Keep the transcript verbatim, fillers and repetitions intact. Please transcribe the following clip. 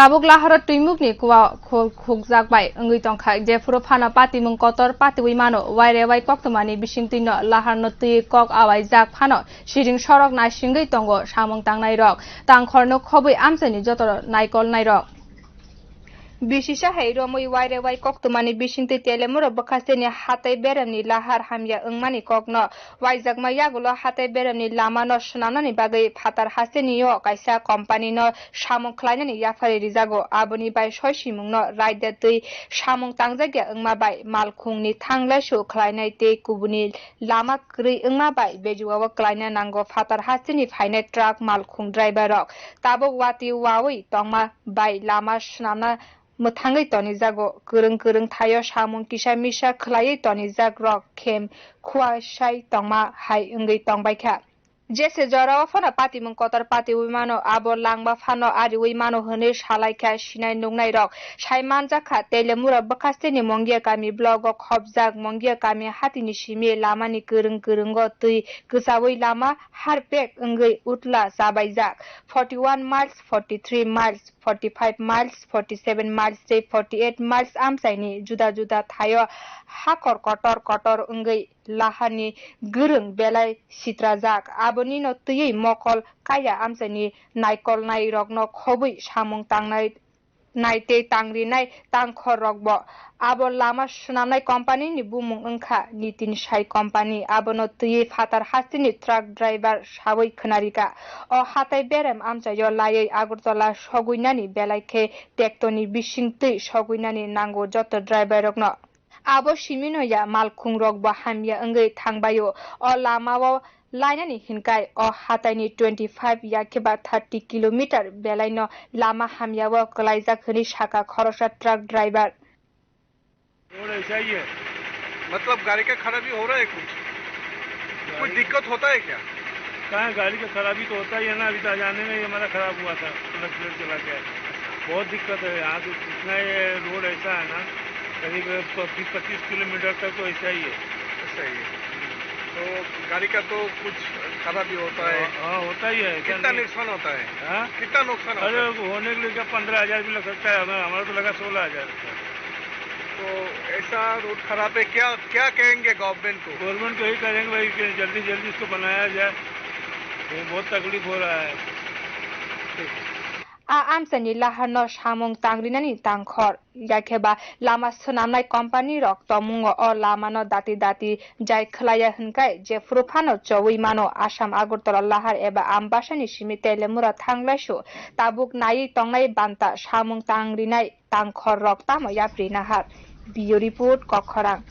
Tabuk laharo twimukni kua khul khukjak bai wngwi tongkha, jephuru phano patimung kotor patiwi mano, waire wai koktwmani bisingtwino laharno twi kok awaijak phano siring sorok naisingwi tongo samung tangnairok, tangkhorno khobwi amchaini joto naikolnairok. Bisisa hai romwi waire wai koktwmani bisingtwi Telemura bwkhasteni hatai beremni lahar hamya wngmani kokno waijakma yagulo hatai beremni lamano swnamnani bagwi phatar hasteni o kaisa company no samung khlainani yaphari rijago. Aboni bai soi simungno raida twi samung tangjakya wngma bai malkhungni thanglaisu khlainai tei kubuni lama kwrwi wngma bai bejua o klaina nango phatar hasteni phainai truck malkhung driver rok tabuk watwi wawi tongma bai lama swnamna mwthangwi tonijago. Kwrwng kwrwng thaio samung kisa misa khlaiwi tonijak rok khem khua sai tongma hai wngwi tongbaikha. Jese jorao phano patimung kotor patiwi mano, abo langma phano ariwi mano hwnwi salaikha sinai nuknairok. Sai manjakha, Telemura bwkhasteni Mongia kami blogo khopjak Mongia kami hatini simi lamani kwrwng kwrwngo twi kwchawi lama harpek wngwi utla chabaijak. Forty one miles, forty three miles, forty five miles, forty seven miles tei forty eight miles amchaini juda juda thaio hakor kotor kotor wngwi lahani gwrwng belai sitrajak. Abonino twiwi mokol kaya amchaini naikolnairokno khobwi samung tangnai nai tei tangrinai tangkhorrokbo. Abo lama swnamnai company ni bumung wngkha Nitin Sai Company. Abono twiwi phatar hasteni truck driver sawi khwnarikha. O hatai berem amchaio laiwi Agartala sogwinani belai khe tektoni bisingtwi sogwinani nango joto driver rokno. Abo simino ya malkhungrokbo hamya wngwi thangbaio. O lamao lainani hinkai o hataini twenty five ya khe ba thirty kilometer belaino lama hamyao kwlaijak hwnwi sakha khoroksa truck driver. Road ऐसा ही है। मतलब गाड़ी का खराबी हो रहा है कुछ? कोई गाड़ी दिक्कत होता है क्या? कहाँ, गाड़ी का खराबी तो होता ही है ना, अभी तो जाने में ही हमारा खराब हुआ था, प्लग प्लेट चला गया। बहुत दिक्कत है यहाँ से, इतना ये रोड ऐसा है ना, करीब बीस पच्चीस किलोमीटर तक तो ऐसा ही है। ऐसा ही है। तो गाड़ी का तो कुछ खराबी होता है। हाँ, हाँ, होता ही है, ऐसा कितना नहीं। नुकसान होता है? हाँ? कितना नुकसान होता अरे, है? होने के लिए क्या, पन्द्रह हजार भी लग सकता है, हमें, हमारा तो लगा सोलह हजार का। तो ऐसा रोड खराब है, क्या, क्या कहेंगे गवर्नमेंट को? गवर्नमेंट को यही कहेंगे भाई कि जल्दी, जल्दी इसको बनाया जाए, ये बहुत तकलीफ हो रहा है। A amchaini laharno samung tangrinani tangkhor, yakhe ba lama swnamnai company rok tongmungo o lamano dati dati jai khwlaiya hwnkhai jephuru phano chowi mano Assam Agartala lahar eba Ambasani simi Telemura thanglaisu tabuk naiwi tongnai banta samung tangrinai tangkhor rok tamo yapri nahar. Bureau Report, Kokkhorang.